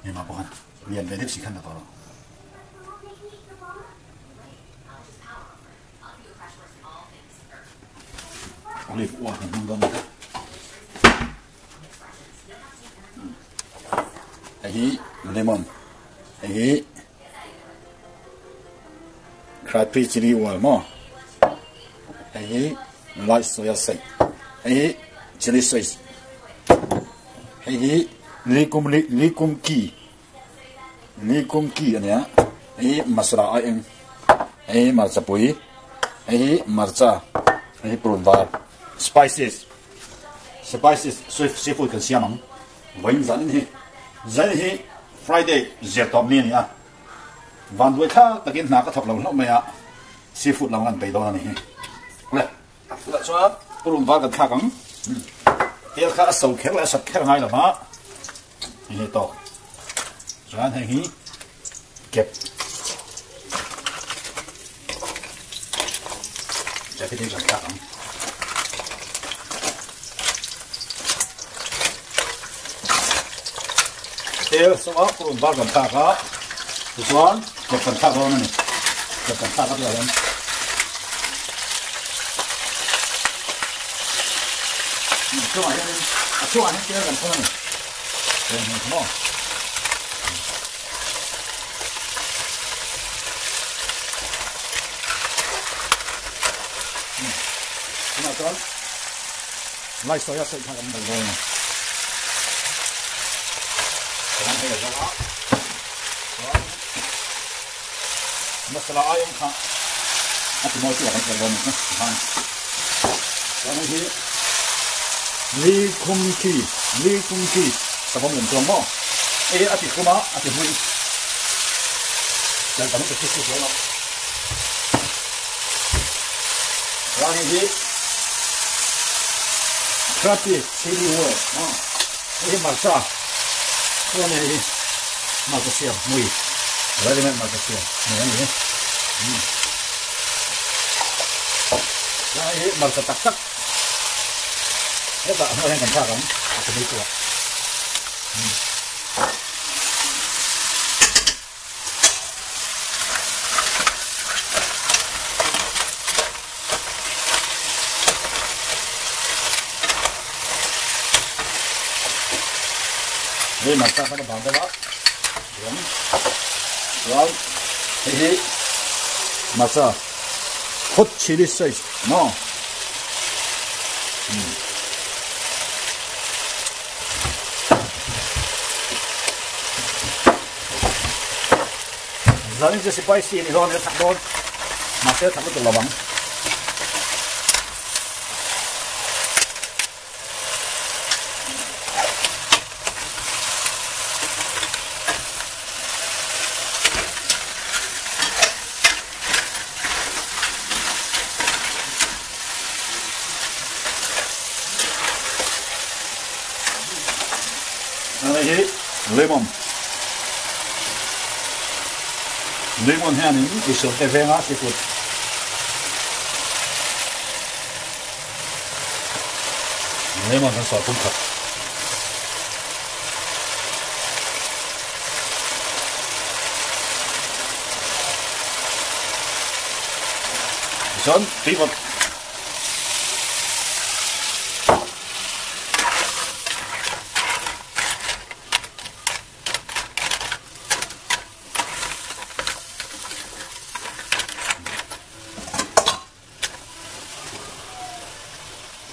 Keimah pawh khan lian ve deuh si khan la tawh lo. Olive oil kan hmang dawn a ni. Hei hi lemon, hei hi crayfish chili oil maw, hei hi light soya sauce, hei hi chili sauce, hei hi likum likum ki likum ki a nia, hei hi masala a eng, hei hi hmarcha pui, hei hi hmarcha, hei hi purun var spices. Spices seafood kan siam ang. Vawiin zanin hi zanin hi Friday zir tawp ni a ni a, vanduai thlak takin hna ka thawk lo hlauh mai a, seafood lam kan bei dawn a ni hi. Le, tunah chuan purun var kan thlak ang. Tel kha a so kher leh a sat kher ngai lo va, hei hi tawk. Chuan hei hi kep. Kep hi kan thlak ang. Tel saw a purun var kan thlak a, tichuan kep kan thlak dawn a ni. Kep kan thlak a tihah hian chungah hianin a chungah hian tel kan thun a ni. Tel hmun maw? Tunah chuan lai sawi a sawi kha kan bel dawn a ni. Chuan hei a zo a, chuan masala aiawm kha a ti mawi chu a kan tel dawn a ni tikhan. Chuan hei hi ni khum khi, ni kum khi savawm lem chuang maw? Hei hi a ti khum a, a ti hmui. Tel tam lutuk chu chuang lo. Chuan hei hi Crabby chili oil maw? Hei hi hmarcha chuan hei hi hmarcha siam hmui, ready made hmarcha siam hmui a ni hi. Chuan hei hi hmarcha tak tak hetah hnuaiah hian kan thlak ang a tomato ah. Hei hmarcha khan a bang deuh a chuan chuan hei hi hmarcha hot chilli sauce maw Zanin chu spicy a ni dawn a thak dawn mahse a thak lutuk lo ang. Hei hi lemon lemon hianin isur te venga seafood lemon kan sawh pum khat. Tichuan tui vawt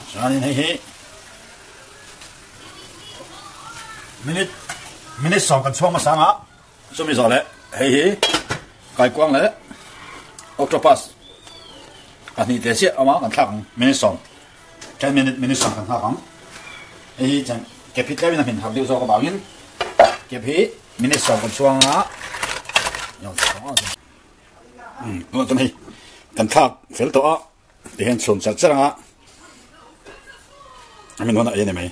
Chuanin hei hi minute minute sawm kan chhuang hmasa ang a, chumi zawh leh hei hi kaikuang leh octopus pahnih te chiah awm a kan thlak ang minute sawm ten minute minute sawm kan nghak ang hei hi chuan kep hi tlemin a hmin har deuh zawk avangin kep hi minute sawm kan chhuang a. Tunah chuan hei kan thlak fel tawh a ti hian chhum char char ang a a min hawn a ei a ni mai.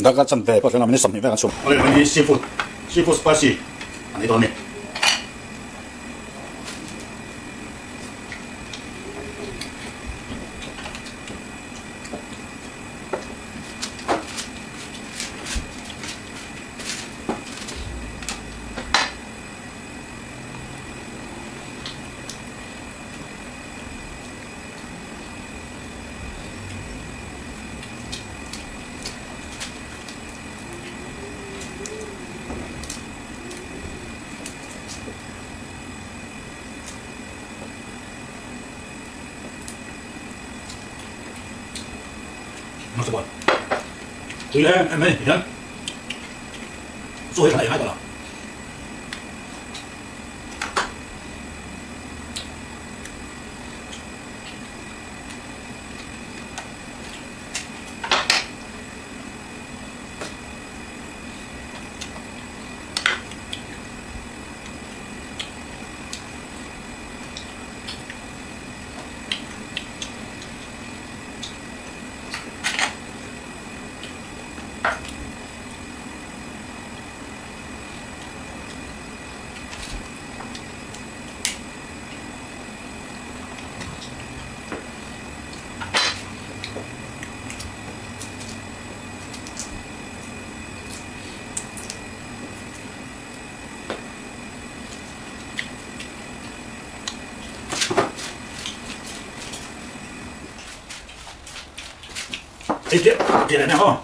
Darkar chanve pawh thleng lo minute 20 vel kan chhum. Awle hei hi seafood seafood spicy a ni dawn a ni. Nasa bawn. Tui em em mai hian chaw hi kan ei ngai ta lo. Ei teh teh leh aw.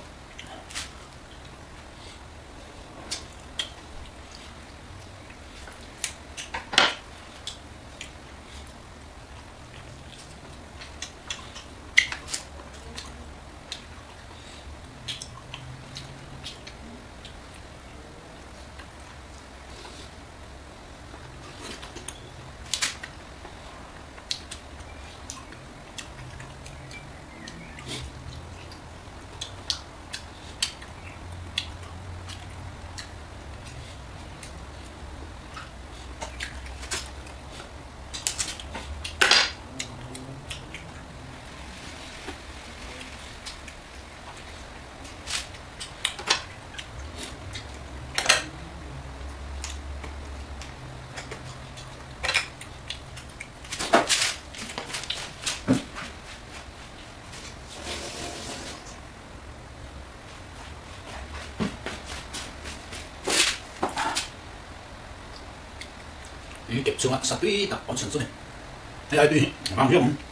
Ih kep chunga sa tui tak awm chhan chu ni. Hei ai tui hi a vang viau ang.